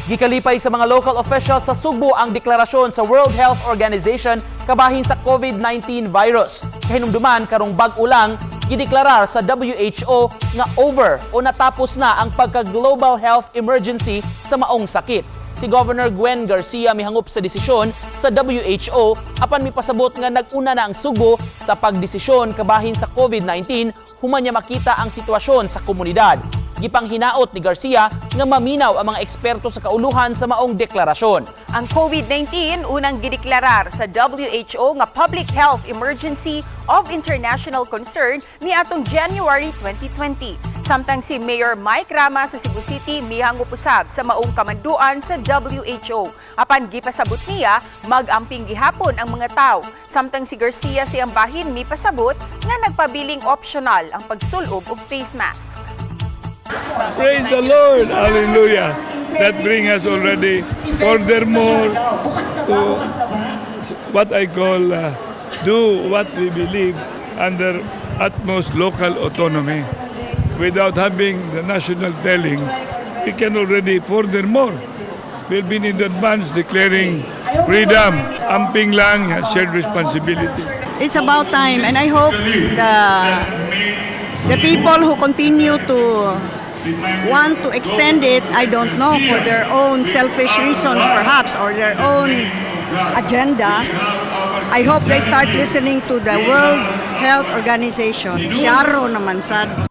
Gikalipay sa mga local officials sa Sugbo ang deklarasyon sa World Health Organization kabahin sa COVID-19 virus. Kahinumduman karong bag-o lang gideklarar sa WHO nga over o natapos na ang pagka-global health emergency sa maong sakit. Si Governor Gwen Garcia mihangop sa desisyon sa WHO, apan mipasabot nga nag-una na ang Sugbo sa pagdesisyon kabahin sa COVID-19 human niya makita ang sitwasyon sa komunidad. Gipanghinaot ni Garcia nga maminaw ang mga eksperto sa kauluhan sa maong deklarasyon. Ang COVID-19 unang gideklarar sa WHO nga public health emergency of international concern niatong January 2020. Samtang si Mayor Mike Rama sa Cebu City mihangop usab sa maong kamanduan sa WHO. Apan gipasabot niya mag-amping gihapon ang mga tao. Samtang si Garcia sa iyang bahin mipasabot nga nagpabiling optional ang pagsulob og face mask. Praise the Lord. Hallelujah. That brings us already furthermore to what I call do what we believe under utmost local autonomy. Without having the national telling, we can already furthermore we'll be in advance declaring freedom, amping lang, shared responsibility. It's about time, and I hope the people who continue to want to extend it, I don't know, for their own selfish reasons perhaps, or their own agenda, I hope they start listening to the World Health Organization. Syaro naman sad.